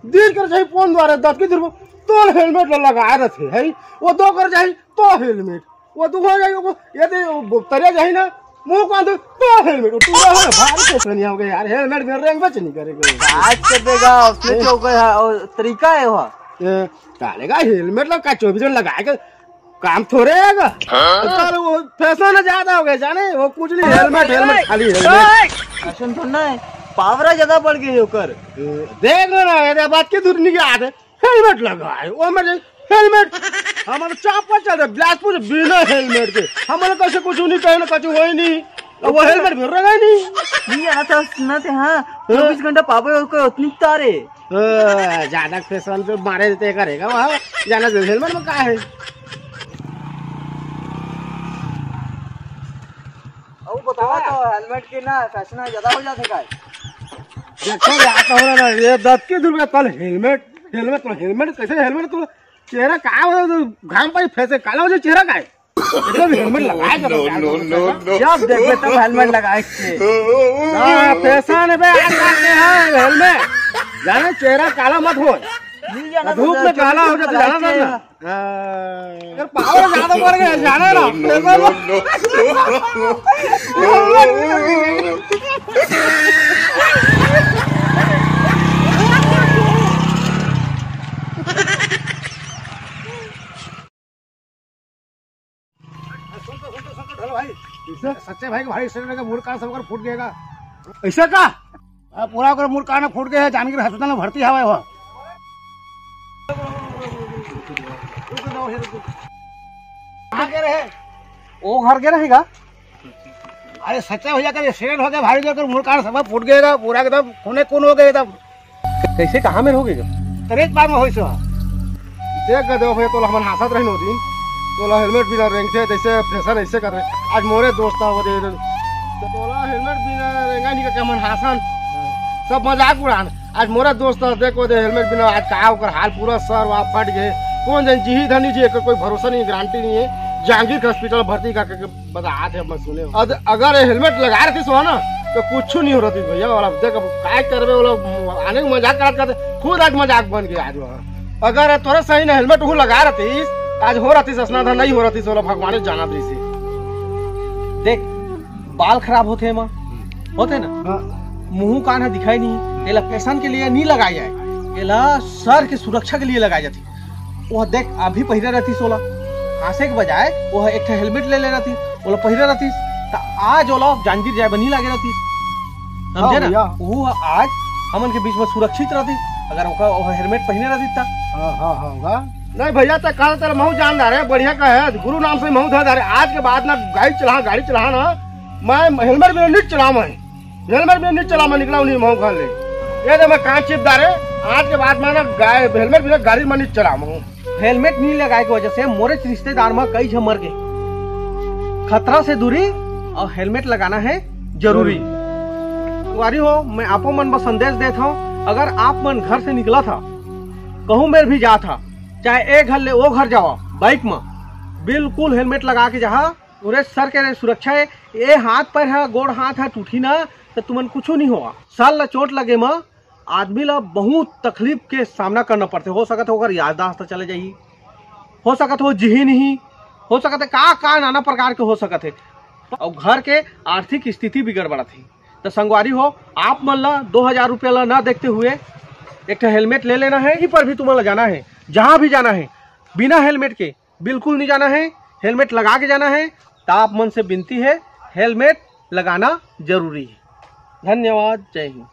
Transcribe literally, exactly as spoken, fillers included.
दिन कर जाही फोन द्वारा दस के दिन तो हेलमेट ल लगाए रथे है। वो दो कर जाही तो हेलमेट, वो दो हो जाही, वो ये दे वो तरिया जाही ना, मुंह कान दे तो हेलमेट। वो टूरा हो भारी से सनिया हो गया यार, हेलमेट में रेंग बच नहीं करेगा। आज के देगा उसने चौका है और तरीका है वहाँ। ए, कालेगा हेलमेट लगा चौबीस घंटे लगाए के काम थोड़े आएगा। हाँ? वो फैशन ज्यादा हो गया जाने, वो कुछ नहीं, हेलमेट हेलमेट खाली हेलमेट। फैशन थोड़ा ना है, पावरा ज्यादा बढ़ गई ओकर। देख लो ना, ये बात की दूर नहीं आते, हेलमेट लगा है वो मेरे हेलमेट। हमारे चापा चल रहे बिलासपुर बिना हेलमेट के, हमारे कैसे कुछ नहीं कहना कुछ वही नहीं। अब वो हेलमेट भी रहा नहीं। नहीं आता सुना थे। हाँ, चौबीस घंटा पापा ओकर उतनी तारे। ज्यादा फैशन पे मारे देते करेगा वहाँ। जाना दे हेलमेट में का है। अब बताओ तो हेलमेट के ना फैशन ज्यादा हो जाते का है? देखो यार तो हो ना ये दस के दूर का कल हेलमेट, हेलमेट तो हेलमेट कैसे हेलमेट तो चेहरा का हो तो घाम पाई फैसे काला हो जाए चेहरा का है। एकदम हेलमेट लगाए कर नो नो नो नो। जब देखबे तब हेलमेट लगाए के। हाँ, फैशन है बे, आज काल के है हेलमेट। जाने चेहरा काला मत हो। धूप में काला हो जाता जाना ना। हाँ। अगर पावर ज्यादा बढ़ गया जाने ना। नो नो नो। सुन तो सुन तो सुन तो ढोल भाई। सच्चे भाई के भाई एक्सीडेंट का मूड़ का सब कर फूट गएगा। ऐसा का? हाँ, पूरा ओकर मूड़ कान फूट गए है, जामगिर अस्पताल में भर्ती हवा है वो। कहाँ गए रहे? वो घर गए रहेगा। अरे सच्चा भैया का एक्सीडेंट हो गया भारी जोर, मूड़ कान सब फूट गएगा, पूरा एकदम खूने खून हो गए एकदम। कैसे, कहाँ में हो गए? तरेत बार में होइस। देख के देखो भैया, तोला हमन हंसत रहिन ओ दिन, तोला हेलमेट बिना रेंगथे, जैसे फैशन ऐसे कर रहे। आज मोरे दोस्त आ वो दे, तोला हेलमेट बिना रेंगा नहीं का हमन हंसन, सब मजाक उड़ान। आज मोरे दोस्त आ, देख वो दे हेलमेट बिना आज का ओकर हाल पूरा सर वा फट गए। कौन जन जीही धनी जी, एकर कोई भरोसा नहीं, गारंटी नहीं है। जहांगीर के हॉस्पिटल भर्ती का, का, का बता आत है, मैं सुने। अद-, अगर ये हेलमेट लगा रहती सो ना, तो कुछ नहीं हो रहती भैया। और अब देख, अब काय करबे, वो लोग आने के मजाक करत करत खुद आज मजाक बन गया आज वहाँ। अगर तोरे सही ना हेलमेट वो लगा रहती, आज हो रहती ससना था, नहीं हो रहती सोला, भगवान जाना दे इसे। देख, बाल खराब होते हैं माँ, होते ना। हाँ। मुंह कान ह दिखाई नहीं, एला फैशन के लिए नहीं लगाया जाए, एला सर के सुरक्षा के लिए लगाया जाती। वो देख, अभी पहिरे रहती सोला, हंसे के बजाय वो एक ठे हेलमेट ले ले रहती, ओला पहिरे रहती, त आज ओला जांजगीर जाए बर नहीं लागे रहती। समझे हाँ ना? भैया। वो आज हमन के बीच में सुरक्षित रहती, अगर ओका, वो हेलमेट पहिने रहती त। हाँ, हाँ, हाँ, होगा। नहीं भैया, तो कहा तेरा महू जान डारे, बढ़िया का है, गुरु नाम से महू धर डारे। आज के बाद ना गाड़ी चला, गाड़ी चला ना, मैं हेलमेट बिना नहीं चला मैं। हेलमेट बिना नहीं चला मैं, निकला नहीं महू घर ले। ये दे मैं कान चिप डारे, आज के बाद मैं ना गाय, हेलमेट बिना गाड़ी में नहीं चला मैं। हेलमेट नहीं लगाए के वजह से मोरे रिश्तेदार में कई झन मर गए। खतरा से दूरी और हेलमेट लगाना है जरूरी। संगवारी हो, मैं आपो मन बर संदेश देत हूँ, अगर आप मन घर से निकला था, कहूँ मेर भी जा था, चाहे ए घर ले वो घर जावा, बाइक में बिल्कुल हेलमेट लगा के जहा, पूरे सर के सुरक्षा है। ये हाथ पैर है, गोड़ हाथ है, टूटी ना, तो तुमन कुछ नहीं होगा। सर ला चोट लगे में आदमी ला बहुत तकलीफ के सामना करना पड़थे। हो सकत हे ओकर याददाश्त चले जाही, हो सकत हे वो जिही नहीं, हो सकत हे का का नाना प्रकार के हो सकत हे, अउ घर के आर्थिक स्थिति भी गड़बड़ाथे। त संगवारी हो, आप मन ला दो हजार रुपया ला ना देखते हुए एक ठो हेलमेट ले लेना है। कहीं पर भी तुमन ला जाना है, जहाँ भी जाना है, बिना हेलमेट के बिल्कुल नहीं जाना है, हेलमेट लगा के जाना है। त आप मन से विनती है, हेलमेट लगाना जरूरी है। धन्यवाद, जय हिंद।